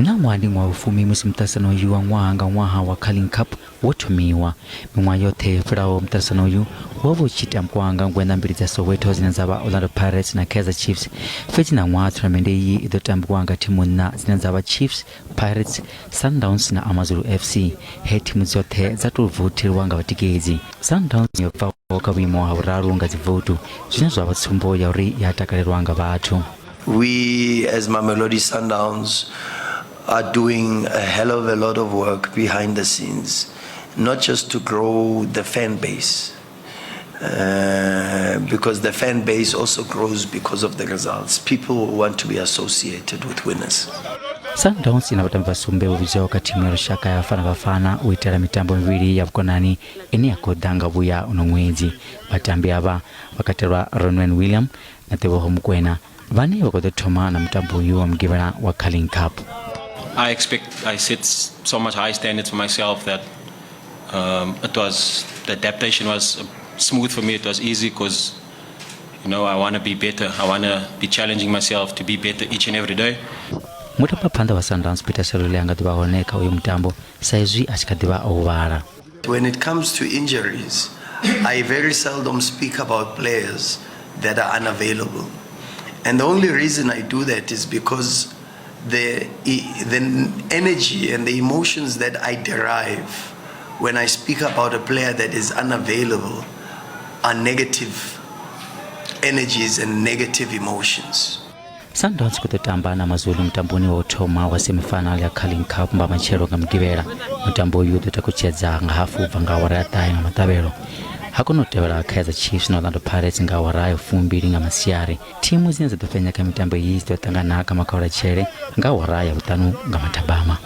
Ṋaṅwaha ndi ṅwaha wa vhufumi musi muṱaṱisano uyu wa ṅwaha nga ṅwaha wa Carling Cup wo thomiwa. Miṅwaha yoṱhe yo fhiraho muṱaṱisano uyu wo vha u tshi tambiwa nga ngweṋa mbili dza Soweto dzine dza vha Orlando Pirates na Kaizer Chiefs. Fhedzi ṋaṅwaha thonamennde iyi i ḓo tambiwa nga thimu nṋa dzine dza vha Chiefs, Pirates, Sundowns na AmaZulu FC, he thimu dzoṱhe dza tou vouthelwa nga vhatikedzi. Sundowns yo bvaho kha vhuimo ha vhuraru nga dzivoutu, zwine zwa vha tsumbo ya uri ya takalelwa nga vhathu. We as Mamelodi Sundowns are doing a hell of a lot of work behind the scenes, not just to grow the fan base, because the fan base also grows because of the results. People want to be associated with winners. Sundowns ina vhatambi vha sumbe vho vhidzwaho kha thimu ya lushaka ya Bafana Bafana u itela mitambo mivhili ya vhukonani ine ya khou ḓa nga vhuya uno ṅwedzi. Vhatambi avha vha katelwa Ronwen William na Teboho Mokoena vhane vha khou ḓo thoma na mutambo uyu wa mugivhela wa Carling Cup. I expect I set so much high standards for myself that it was the adaptation was smooth for me. It was easy because I want to be better. I want to be challenging myself to be better each and every day. Mutambaphanḓa wa Sundowns Peter Shalulile a nga ḓi vha hone kha uyu mutambo sa izwi a tshi kha ḓi vha o huvhala. When it comes to injuries, I very seldom speak about players that are unavailable. And the only reason I do that is because the energy and the emotions that I derive when I speak about a player that is unavailable are negative energies and negative emotions. Sundowns khou ḓo tamba na Mazulu mutamboni wa u thoma wa semifinal ya Carling Cup mba matshelo nga mugivhela. Mutambo uyu u ḓo takutshedza nga hafu u bva nga awara ya ṱahe nga maṱavhelo. Ha kona u tevhela Kaizer Chiefs na Orlando Pirates nga awara ya fumbili nga masiari. Thimu dzine dza ḓo fhenya kha mitambo iyi dzi ḓo ṱangana kha makhaulatshele nga awara ya vhuṱanu nga mathabama.